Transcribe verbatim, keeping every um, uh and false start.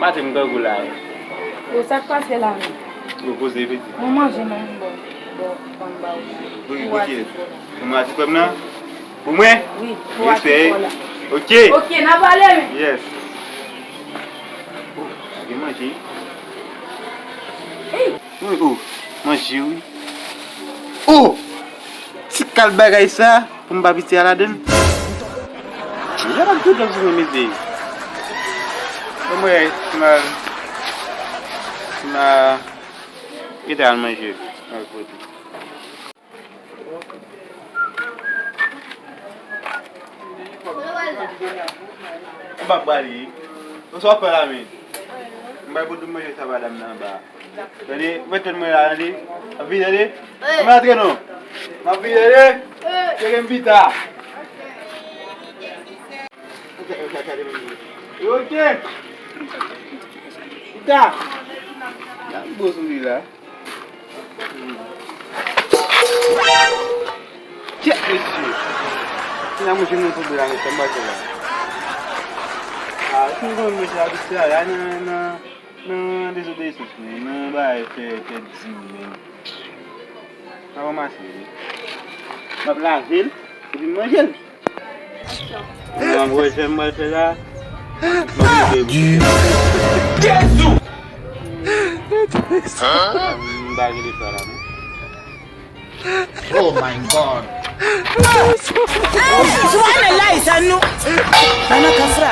Maten m grangou la wi. Yo, sa k pase la menm? Yo, poze piti. Mwen manje menm, bon, bon, bon, ba ou. Pou ki, pou ki? Pou mwen ti frè m nan? Pou mwen? Wi, pou ti frè la. Ok. Ok, n a pale men. Yes. Oh, gen manje. Wi, oh, manje wi. Oh! Ti kal bagay sa pou m pa piti a ladann. Deja m ap tout jan sou mwen mete. Ban mwen wè si m a, si m a kite al manje. Al pote. M pa prale. Ou sa w ap fè la menm? M bay pou tout manje sa madanm nan anba. Tande, ou mèt tann mwen la, tande. M ap vini, tande. Wi. Ann antre non. M ap vini, tande. Wi. Tcheke m pita. Yo, ok. Pita. Gad gwo souri la. Kèt mesye. Kounya mwen jwenn yon pwoblèm avèk sa, m pa konn la. Ah, si m konn mwen se abitye la, la nan, nan, nan dezobeyisans mwen, nan bagay fè, fè di menm. M ap ranmase li. M ap lave l, epi m manje l. Mwen wè sa m pral fè la. Jezi! M pa rele sa la non. Oh my God! Sou ane la, isa nou. Ana kafra.